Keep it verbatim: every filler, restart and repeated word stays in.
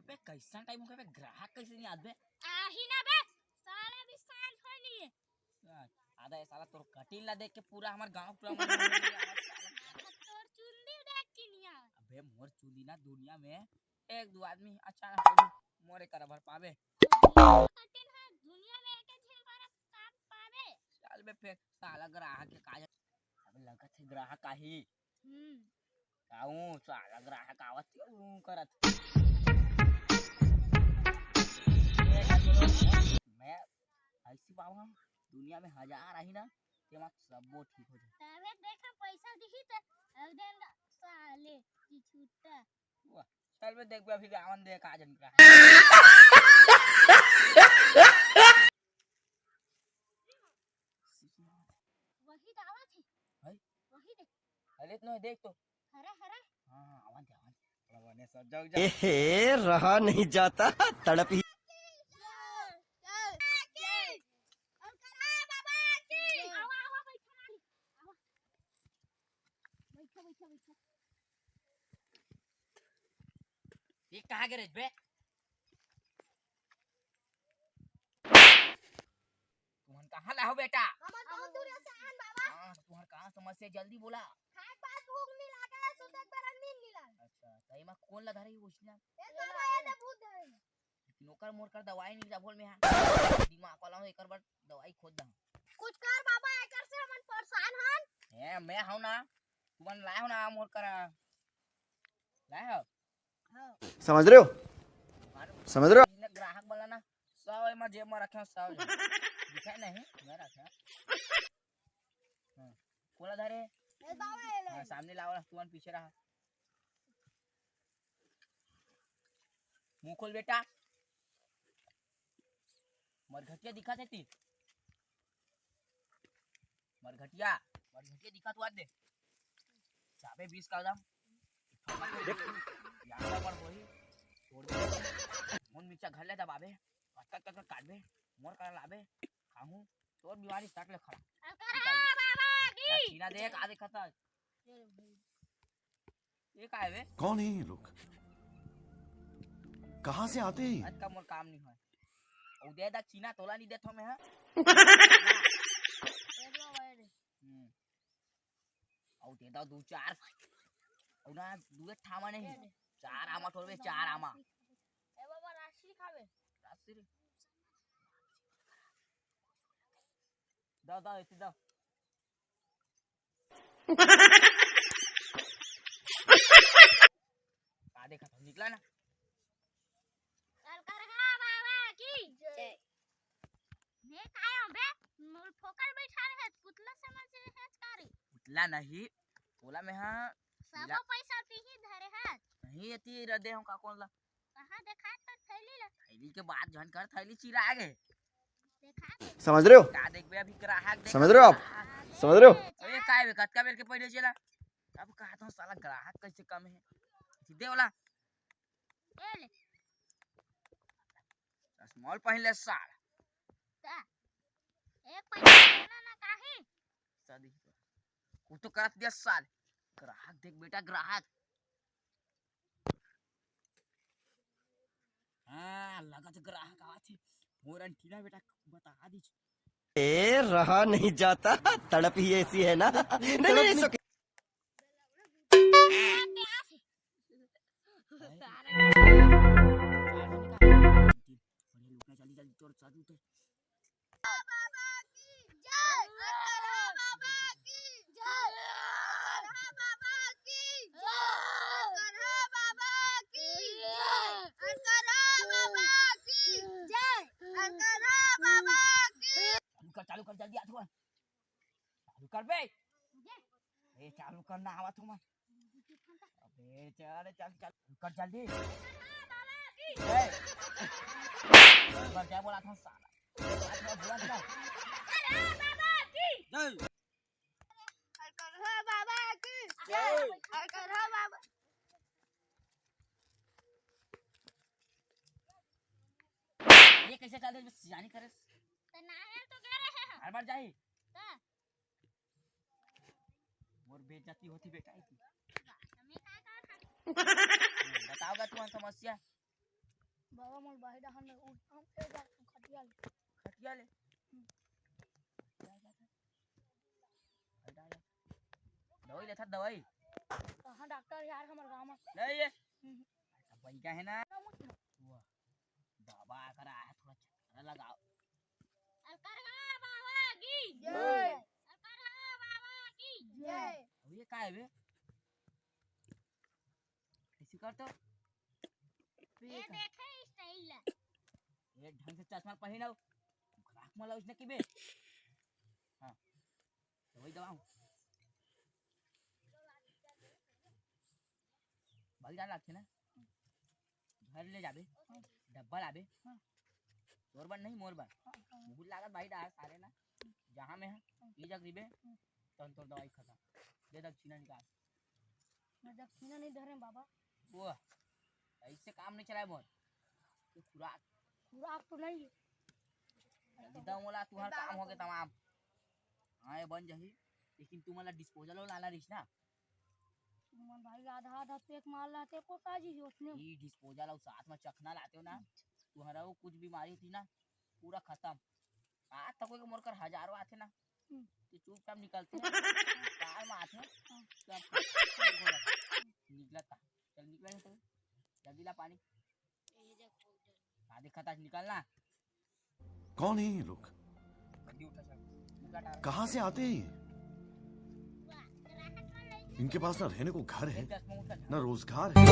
बे, कैसन टाइम हो गया बे, ग्राहक कैसे नहीं आत बे? आही ना बे, साला भी सांझ होय नहीं है। आधा ये साला तोर कटिंग ला देख के पूरा हमार गांव पूरा मन में तोर चुंदी देख के नहीं आत। अबे मोर चुंदी ना दुनिया में एक दो आदमी अच्छा ना होही, मोरे करा भर पावे। कटिंग है दुनिया में एक झन करा काम पावे। चल बे फिर साला ग्राहक के काज। अब लगत है ग्राहक आही। हम्म। काहूं साला ग्राहक आवत हे, ऊ करत। मैं ऐसी बाबा दुनिया में हजार आही ना, तेमा सबो ठीक हो जाए। तबे देखा पैसा दिही त अब देन साले की छुट्टा। वाह, चल बे देखबे अभी गावन दे का जन ग्राहक। वही तो आवत हे। है? वही देख। अरे इतना देख तो। हरे, हरे। हाँ, हाँ, आवन दे, आवन दे। थोड़ा बने सब जाओ, जाओ। एहे, रहा नहीं जाता, तड़प ही। चल, चल। और करा बाबा की। आवा, आवा, बैठा ना। आवा। बैठा, बैठा, बैठा। ये कहाँ गिरे बे? तुमन कहाँ ला हो बेटा? हमन बहुत दूर से आन बाबा। हाँ, तो तुम्हार कहाँ समस्या, जल्दी बोला। खाए पास भूख नहीं लागे, सुते के बेरा नींद नहीं लागे। अच्छा, तो एमा कौन ला धरे ही वैष्णव? ए बाबा, ये तो भूत धरे। लेकिन ओकर मोर कर दवाई नहीं जाबोल में हाँ। दिमाग वाला हूँ, एकर बर दवाई खोज दहूँ। कुछ कर बाबा, एकर से हमन परेशान हन। ए, मैं हूँ ना, तुमन लाए हो ना मोर करा। लाए हो? समझ रहे हो? समझ रहे हो? इन्हें ग्राहक बोला ना, सौ एमा जेब में रखे हो, सौ एमा। दिखाई नहीं, मैं रखे हो। हाँ। कोला धरे? ए, बाबा, ये ले। हाँ, सामने लाओ, तुमन पीछे रहा। मुंह खोल बेटा। मरघटिया दिखा देती। मरघटिया, मरघटिया दिखा तू आज दे। चाबे बीस का दाम। यार पर वही छोड़ दे। मोन मिर्चा घर ले दबाबे। कट कट कट काटबे। मोर करा लाबे। खाहूं। तोर बीमारी सट ले खा। अरे बाबा की। सीना देख, आ देखा था। ये का है बे? कौन है ये लोग? कहाँ से आते हैं ये? आज का मोर काम नहीं है। ओ दे दा चीना तोला नहीं देथो मैं, हाँ? हम्म। ओ दे दा दो चार। ओ ना, दो ठामा नहीं। चार आमा तोड़बे, चार आमा। ए बाबा, राशि खावे। राशि रे। दा, दा, इतनी दा। का देखा था, निकला ना। कलकरहा बाबा की जय। मैं काय हो बे? मोर फोकट बैठा रहे, पुतला समझ रहे हैं का रे? पुतला नहीं, तोला में हाँ। सबो पैसा पीही धरे है। नहीं, एती रदे हम का कौन ला? कहाँ देखा तो थैली ला? थैली के बात झन कर, थैली चिरा गे। देखा दे। समझ रहे हो? का देखबे अभी ग्राहक देख। समझ रहे हो आप? समझ रहे हो? अरे काय बे, कतका बेर के पहले चला? अब कहा था साला ग्राहक कैसे कम है? सीधे वाला। ए ले। चश्मा पहन ले साला। का? एक पैसा देना ना काहे? शादी। कुछ तो करत दिया साल। ग्राहक देख बेटा, ग्राहक। हाँ, लगत ग्राहक आवत हे। मोर अंटीना बेटा बता दीच। ए, रहा नहीं जाता, तड़प ही ऐसी है ना। नहीं, नहीं, it's okay। जल्दी, जल्दी, तोर साथ उठे। बाबा की जय। अरकरहा बाबा की जय। अरकरहा बाबा की जय। अरकरहा बाबा की जय। अरकरहा बाबा की जय। अरकरहा बाबा की। चालू कर, चालू कर, जल्दी आ तू। चालू कर बे। ए, चालू कर ना, आवा तू मन। अबे चल, चल, चल, कर जल्दी। ए, एक बार जय बोला था साला। आज मैं बुआ था। जय। अरकरहा बाबा की जय। अरकरहा बाबा। ये कैसे चल रहे, सियानी करे? तो नारियल तो गिरे हैं। हर बार जाही। तो मोर बेइज्जती होती बेटा, इतनी। बताओगा तुम्हारी समस्या। बाबा, मोर बाहिर डहर में उठ, हम ए जा खटिया ले। खटिया ले। हम्म। जा, जा, जा। हटा, हटा। दवाई लेथा, दवाई। कहाँ डॉक्टर यार हमर गाँव में? नहीं ये। हम्म। अब वही का है ना? ना मुझे। वाह। बाबा आकर आया, थोड़ा चक्कर लगाओ। अलकरहा बाबा की जय। अलकरहा बाबा की जय। अब ये का है बे? ऐसे कर तो। ये ये का? देखे स्टाइल ला। ये ढंग से चश्मा पहिनाओ। खुराक मला उसने की बे। हाँ। तो वही दबाओ। भाई जान लागथे ना। घर ले जाबे। हाँ। डब्बा लाबे। हाँ। तोर बर नहीं, मोर बर। हाँ, हाँ। बहुत लागत भाई डाल सारे ना। जहाँ में है, हाँ। ये जग रिबे। हाँ। तन तोर दवाई खत्म। दे दक्षिणा निकाल। मैं दक्षिणा नहीं धरे बाबा। वो ऐसे काम नहीं चलाए मोर। ये खुराक। खुराक तो नहीं है। जल्दी दम वाला तुम्हारा काम हो गया तमाम। हाँ, ये बन जाही। लेकिन तुम वाला डिस्पोजल वाला लाना रहीस ना। मन भाई आधा आधा पैक मार लाते को काजी ही उसने। ई डिस्पोजल और साथ में चखना लाते हो ना, तुम्हारा वो कुछ बीमारी होती ना, पूरा खत्म। आज तक कोई के मोर कर हजारों आथे ना, हम्म। तो चुपचाप निकलते हैं। कार में आथे, हाँ। सब निकलता। चल निकल तो, जल्दी ला पानी। का देखा था, निकलना। कौन है ये लोग? जल्दी उठा चल। कहाँ से आते हैं ये? इनके पास ना रहने को घर है, ना रोजगार है।